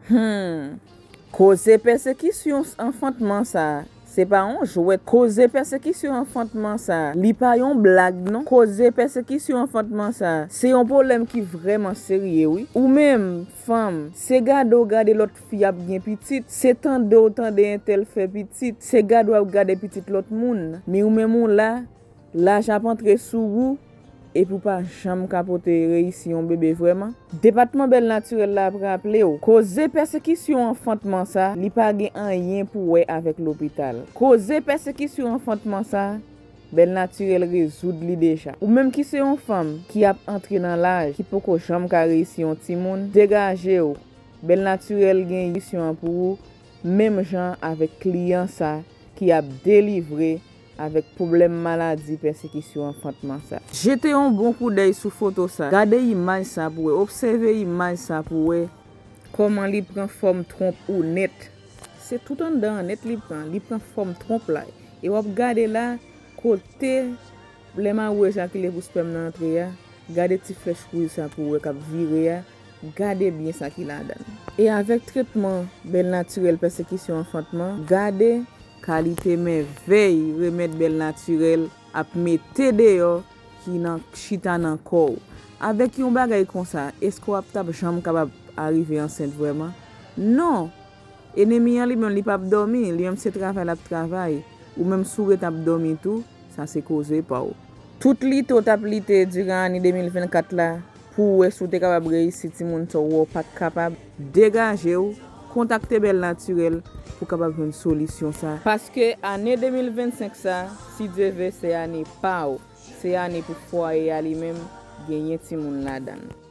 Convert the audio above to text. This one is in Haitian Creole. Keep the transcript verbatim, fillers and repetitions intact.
Hmm. Koze pèsekisyon anfantman sa, se pa yon jwèt. Koze pèsekisyon anfantman sa, li pa yon blag non. Koze pèsekisyon anfantman sa, se yon pwoblèm ki vrèman serye wi. Ou menm, fanm, se gade w gade lòt fi ap gen pitit, se tande w tande entèl fè pitit, se gade w ap gade pitit lòt moun. Men ou menm ou la, laj ap antre sou ou, epi w pa janm ka pote reyisi yon bebe vrèman. Depatman Bèl Natirèl la ap raple w, koze pèsekisyon anfantman sa, li pa gen anyen pou wè avèk lopital. Koze pèsekisyon anfantman sa, Bèl Natirèl rezoud li deja. Ou menm ki se yon fanm ki ap antre nan laj, ki poko janm ka reyisi yon timoun, degaje w. Bèl Natirèl gen solisyon an pou ou, menm jan avèk kliyan sa ki ap delivre avèk pwoblèm maladi pèsekisyon anfantman sa. Jete yon bon koudèy sou foto sa. Gade imaj sa pou wè. Obsève imaj sa pou wè kòman li pran fòm twonp ou nèt. Se tout anndan an nèt li pran. Li pran fòm twonp la. E w ap gade la, kote lè mawo ejakile pou spèm nan antre a, gade ti flèch wouj sa pou wè k ap vire a, gade byen sa ki ladan l. E avèk tretman Bèl Natirèl pèsekisyon anfantman, gade kalite mèvèy remèd Bèl Natirèl ap mete deyò ki nan chita nan kò w. Avèk yon bagay konsa, èske w ap t ap janm kapab arive ansent vrèman? Non! Enemi an li menm li p ap dòmi, li menm se travay l ap travay. Ou menm si w ret ap dòmi tou, sa se koze pa w. Tout lite w t ap lite diran ane de mil vennkat la, pou w wè si w te kapab reyisi timoun sa w wè w pa t kapab, degaje w, kontakte Bèl Natirèl pou w kapab jwenn solisyon sa. Paske ane de mil vennsenk sa, si Dye ve, se ane pa w. Se ane pou fwaye a li menm genyen timoun ladan l.